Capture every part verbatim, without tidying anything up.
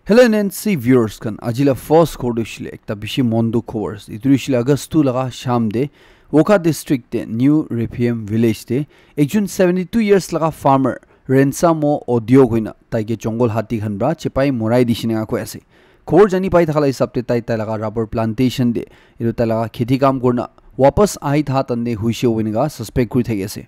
Hello N N C viewers khan, aji la first khobor tu hoishe le ekta bishi mon dukh khobor ase. Etu tu hoishe le August two laga sham te Wokha district te New Rephiem village te ekjon seventy two years laga farmer Rensamo Odio koina tai ke jungle hati khan pra chepai morai dishe neka koi ase. Khobor jani pai thaka la hisab te tai tai laga rubber plantation te etu tai laga kheti kam kurna wapas ahi tha tan te hoishe hobo neka suspect kuri thaki ase.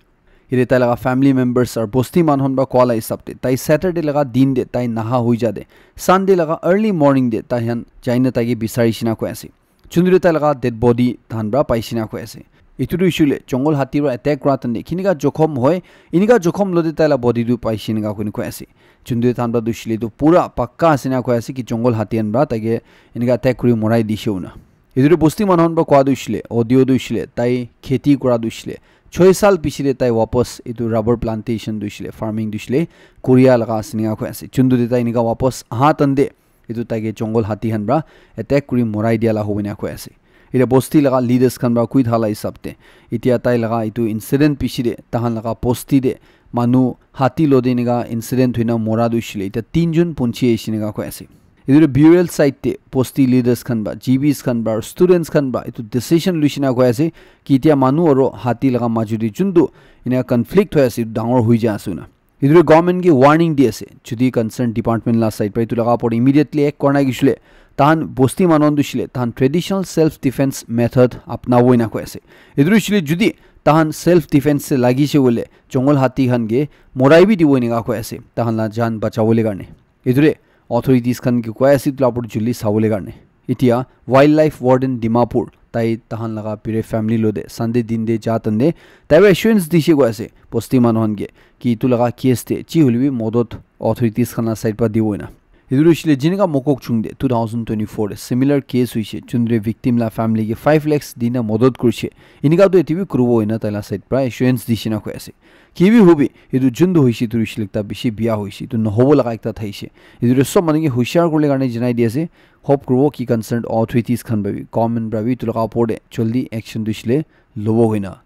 Yate tai laga family members aru bosti manu khan pra koa la hisab te tai Saturday laga din te tai naha hoi ja te Sunday laga early morning te tai khan jaina tai ke bisari shina koi ase. Chunduri tai laga dead body tahan pra paishina koi ase. Etu tu hoishe le jungle hati pra attack kura tande kinika jokhom hoi, inika jokhom lode tai la body tu paishina ka koi ase. Chunduri tahan pra tu hoishe le tu pura pakka ase na koi ase ki jungle hati han pra taike inika attack kuri morai dishe una. Etu tu bosti manu khan pra koa tu hoishe le, Odio tu hoishe le, tai kheti kura tu hoishe le, choi sal piche te tai wapas etu rubber plantation tu hoishe le, farming tu hoishe le, koria laga ase nika koi ase. Chunduri tai inika wapas aha tande etu taike jungle hati khan pra attack kuri morai dia la hobo ena koi ase. Etia bosti laga leaders khan pra koi thala hisab te, etia tai laga etu incident piche te tahan laga bosti te manu hati lode nika incident hoina mora tu hoishe le etia tinjon punchi ahishe nika koi ase. Etu burial site te bosti leaders khan pra, G Bs khan pra, students khan pra etu decision luishina koi ase ki etia manu aru hati laga maju te juntu ena conflict hoi ase, etu dangor hoi ja ase na. Etu tu government ke warning di ase, jodi concern department la side pra etu laga opor immediately act kora nai hoishe le, tahan bosti manu khan tu hoishe le tahan traditional self defense method apnabo ena koi ase. Etu tu hoishe le jodi tahan self defense te lagise hoile jungle hati khan ke morai bi dibo ena koi ase, tahan la jan bachabo le karne. Etu tu authorities khan ke koi ase etu la opor te joldi sabo le karne. Etia wildlife warden Dimapur tai tahan laga pure family lode Sunday din te ja tande tai para assurance dishe koi ase bosti manu khan ke ki etu laga case te chi hoile bi modot authorities khan la side pra dibo ena. Etu tu hoishe le jinika Mokokchung te two thousand twenty-four te similar case hoishe, chunduri victim la family ke five lakhs dina modot kurishe. Inika tu ete bi kuribo ena tai la side pra assurance dishe na koi ase. Ki bi hobi, etu juntu hoishe etu hoishe le ekta bishi biya hoishe, etu nohobo laga ekta thaishe. Etu tu sob manu ke hushiar kurle karne janai di ase. Hope kuribo ki concerned authorities khan pra bi, government pra bi etu laga opor te joldi action tu hoishe le lobo hoina.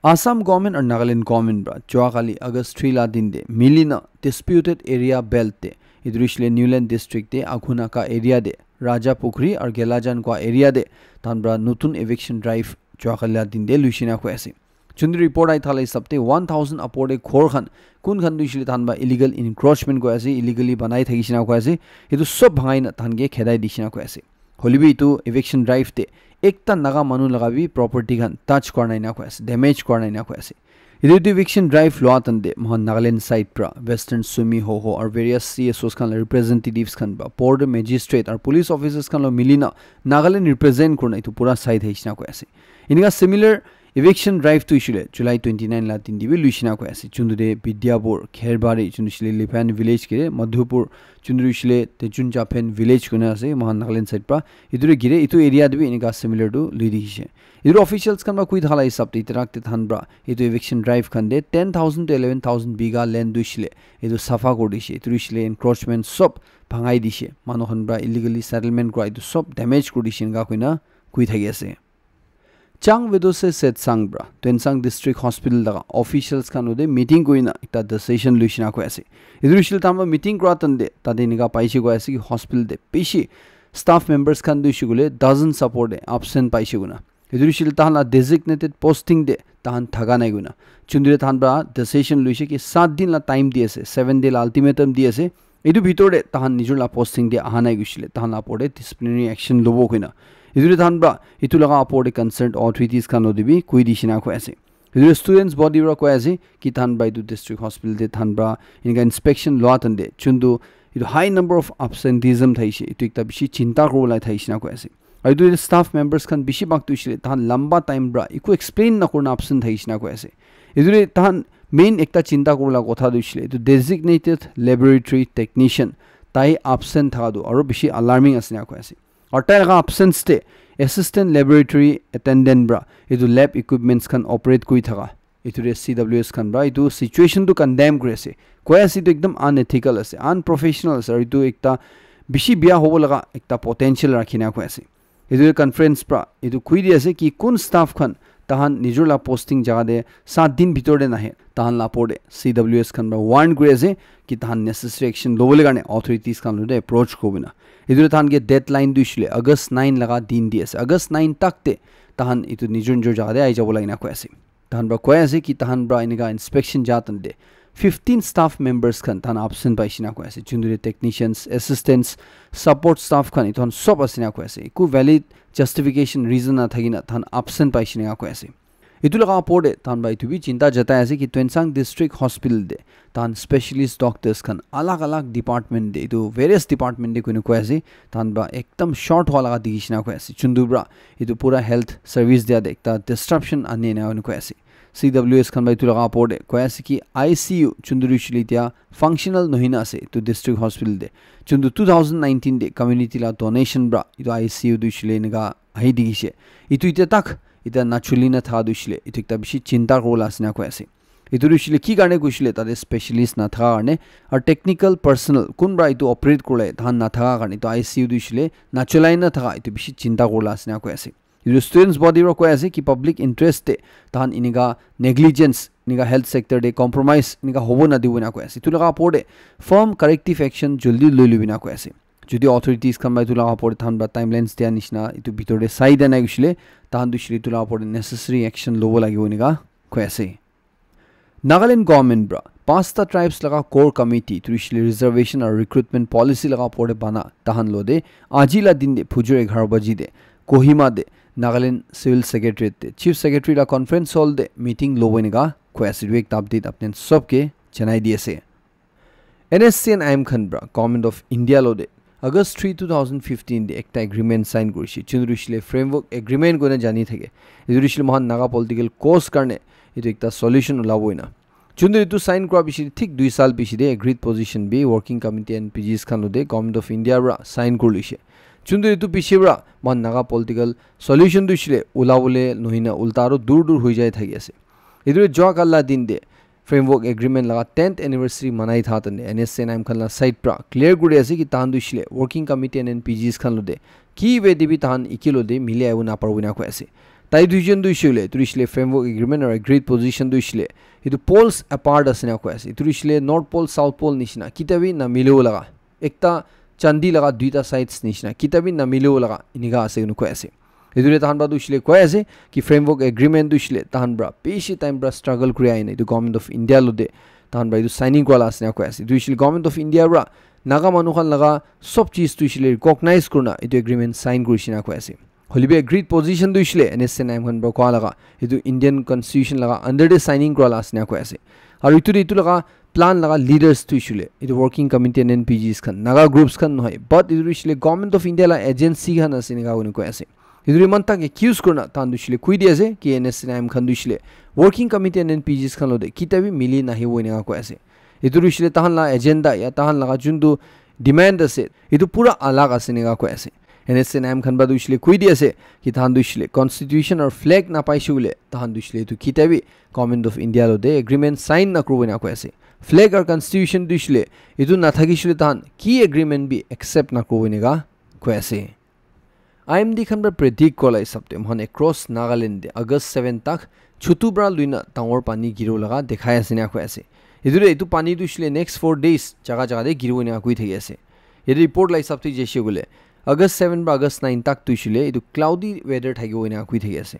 Assam government aru Nagaland government pra jua kali August three la din te milina disputed area belt te etu hoishe le Niuland district te Akhunaka area te Raja Pukhri aru Gelajan koi area te tahan pra notun eviction drive jua kali la din te luishina koi ase. Chunduri report ahi thala hisab te one thousand upor te ghor khan kun khan tu hoishe le tahan pra illegal encroachment koi ase, illegally banai thakishe na koi ase, etu sob bhangai na tahan ke khedai dishe na koi ase. Hoile bi etu eviction drive te ekta naga manu laga bi property khan touch kora nai na koi ase, damage kora nai na koi ase. Etu tu eviction drive lua tande mohan Nagaland side pra Western Sumi Hoho aru various C S Os khan la representatives khan pra border magistrate aru police officers khan lo milina Nagaland represent kurina etu pura side ahishe na koi ase. Inika similar eviction drive tu hoishe le July twenty nine la din te bi luishina koi ase. Chunduri Bidyapur, Khairbari, chunduri hoishe le Lipan village kire, Madhupur, chunduri hoishe le Tejun Japen village koina ase, mohan Nagaland side pra. Etu re gire, etu area te bi enika similar tu lui dikhishe. Etu officials khan pra koi thala hisab te, etirak te tahan pra etu eviction drive khan te ten thousand to eleven thousand bigha land tu hoishe le etu safa kuri dishe. Etu hoishe le encroachment sob bhangai dishe. Manu khan pra illegally settlement kura etu sob damage kuri dishe enika koina koi thaki ase. Chang Vedose Setsang pra Tuensang District Hospital laga officials khan lode meeting kurina ekta decision luishina koi ase. Etu hoishe le tahan pra meeting kura tande tate enika paishe koi ase ki hospital te bishi staff members khan tu hoishe koile dozen support te absent paishe koina. Etu hoishe le tahan la designated posting te tahan thaka nai koina. Chunduri tahan pra decision luishe ki sat din la time di ase, seven day la ultimatum di ase. Etu bitor te tahan nijor la posting te aha nai koishe le tahan la opor te disciplinary action lobo koina. Etu te tahan pra etu laga opor te concerned authorities khan lode bi koi dishe na koi ase. Etu students body pra koi ase ki tahan pra etu district hospital te tahan pra enika inspection lua tande chuntu etu high number of absenteeism thaishe, etu ekta bishi chinta kuribo laga thaishe na koi ase. Aru etu staff members khan bishi bhag tu hoishe le tahan lamba time pra eku explain nakurina absent thaishe na koi ase. Etu te tahan main ekta chinta kuribo laga kotha tu hoishe le etu designated laboratory technician tai absent thaka tu aru bishi alarming ase na koi ase. Aru tai laga absence te assistant laboratory attendant pra etu lab equipments khan operate kuri thaka etu re C W S khan pra etu situation tu condemn kuri ase. Koi ase etu ekdam unethical ase, unprofessional ase, aru etu ekta bishi biya hobo laga ekta potential rakhi na koi ase. Etu conference pra etu koi di ase ki kun staff khan Tahan nijor la posting jaga te saat din bitor te nahe, tahan la opor te C W S khan para warn kuri ase ki tahan necessary action lobole karne authorities khan lote approach kuribole. Etu tahan ke deadline tu hoishe le August nine laga din di ase. August nine tak te tahan etu nijor nijor jaga te ahi jabo lagina koi ase. Tahan para koi ase ki tahan para enika inspection ja tante fifteen staff members khan tahan absent paishe na koi ase. Juntu te technicians, assistants, support staff khan etu khan sob ase na koi ase. Eku valid justification reason na thakina tahan absent paishe na koi ase. Etu laga opor te tahan para etu bi chinta jatai ase ki Tuensang District Hospital te tahan specialist doctors khan alag alag department te, etu various department te koina koi ase, tahan para ekdam short hua laga dikhi shina koi ase. Juntu para etu pura health service dia te ekta disruption ani na koi ase. C W S khan para etu laga opor te koi ase ki I C U juntu hoishe le etia functional nohoi na ase etu district hospital te. Juntu two thousand nineteen te community la donation para etu I C U tu hoishe le enika ahi dikhi she. Etu etia tak etia na chuli na tha tu hoishe le etu ekta bishi chinta kuri bola ase na koi ase. Etu tu hoishe le ki karne koishe le tate specialist na thaka karne aru technical personnel kun para etu operate kuri le tahan na thaka karne etu I C U tu hoishe le na chulai na thaka etu bishi chinta kuri bola ase na koi ase. Etu students body para koi ase ki public interest te tahan enika negligence, enika health sector te compromise enika hobo na dibo na koi ase. Etu laga opor te firm corrective action jaldi loi lobi na koi ase. Jodi authorities khan para etu laga opor te tahan para timelines dia nishina etu bitor te sai dia nai koishe le tahan tu hoishe le etu laga opor te necessary action lobo lagibo enika koi ase. Nagaland government para pasta tribes laga core committee tu hoishe le reservation aru recruitment policy laga opor te bana tahan lote aji la din te phujur egharo baji te Kohima te Nagaland Civil Secretariat te Chief Secretary la conference hall te meeting lobo enika koi ase. Etu ekta update apni khan sob ke janai di ase. N S C N I M khan para Government of India lote August three, two thousand fifteen te ekta agreement sign kurishe. Juntu hoishe le framework agreement koina jani thake. Etu hoishe le mohan Naga political cause karne etu ekta solution ulabo ena. Juntu etu sign kura piche thik dui sal piche te agreed position bi working committee and P Gs khan lote Government of India para sign kuri loishe. Juntu etu piche para mohan Naga political solution tu hoishe le ulabole nohoi na ulta aru dur dur hoi jai thaki ase. Etu jua kal la din te framework agreement laga tenth anniversary manai tha tane N S C N I M khan la side pra clear kuri ase ki tahan tu hoishe le working committee and N P Gs khan lote ki ve de bi tahan eki lote mili ahibo naparibo ena koi ase. Tai duijon tu hoishe le, etu hoishe le framework agreement aru agreed position tu hoishe le, etu poles apart ase na koi ase. Etu hoishe le North Pole, South Pole nishina, kita bi namilibo laga. Ekta chandi laga duita sides nishina, kita bi namilibo laga, enika ase ena koi ase. Etu te tahan pra tu hoishe le koi ase ki framework agreement tu hoishe le tahan pra bishi time pra struggle kuri ahina etu Government of India lote tahan pra etu signing kura la ase na koi ase. Etu hoishe le Government of India pra Naga manu khan laga sob cheez tu hoishe le recognize kurina etu agreement sign kurishe na koi ase. Hoile bi agreed position tu hoishe le N S C N I M khan pra koa laga etu Indian Constitution laga under te signing kura la ase na koi ase. Aru etu te etu laga plan laga leaders tu hoishe le etu working committee and N P Gs khan, Naga groups khan nohoi, but etu hoishe le Government of India la agency khan ase enika koi ase. Etu te iman tak accuse kurina tahan tu hoishe le koi di ase ki N S C N I M khan tu hoishe le working committee and N P Gs khan lote kita bi mili nahibo enika koi ase. Etu tu hoishe le tahan la agenda ya tahan laga juntu demand ase, etu pura alag ase enika koi ase. N S C N I M khan pra tu hoishe le koi di ase ki tahan tu hoishe le constitution aru flag napaishe koile tahan tu hoishe le etu kita bi Government of India lote agreement sign nakuribo ena koi ase. Flag aru constitution tu hoishe le etu nathakishe koile tahan ki agreement bi accept nakuribo enika koi ase. I M D khan pra predict kura la hisab te moikhan across Nagaland te August seven tak chutu pra luina dangor pani giribo laga dekhai ase ena koi ase. Etu te etu pani tu hoishe le next four days jaga jaga te giribo ena koi thaki ase. Yate report la hisab te jaishe koile August seven pra August nine tak tu hoishe le etu cloudy weather thakibo ena koi thaki ase.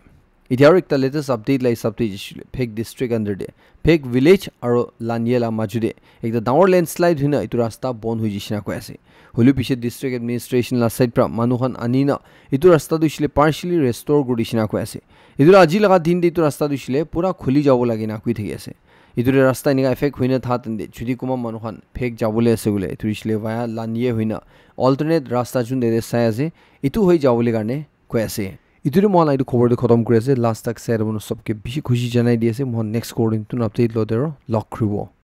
Etia aru ekta latest update la hisab te jaishe le Phek district under te Phek village aru Lanye la maju te ekta dangor landslide hoina etu rasta bon hoi jaishe na koi ase. Hoile piche district administration la side pra manu khan ani na etu rasta tu hoishe le partially restore kuri dishe na koi ase. Etu la aji laga din te etu rasta tu hoishe le pura khuli jabo lage na koi thaki ase. Etu te rasta enika affect hoina tha tante jodi kunba manu khan Phek jabo le ase koile etu hoishe le via Lanye hoina alternate rasta jun te sai ase etu hoi jabo le karne koi ase. Etu te moikhan la etu khobor tu khotom kuri ase. Last tak sai manu sob ke bishi khushi janai di ase. Moikhan next khobor te notun update lote aru log kuribo.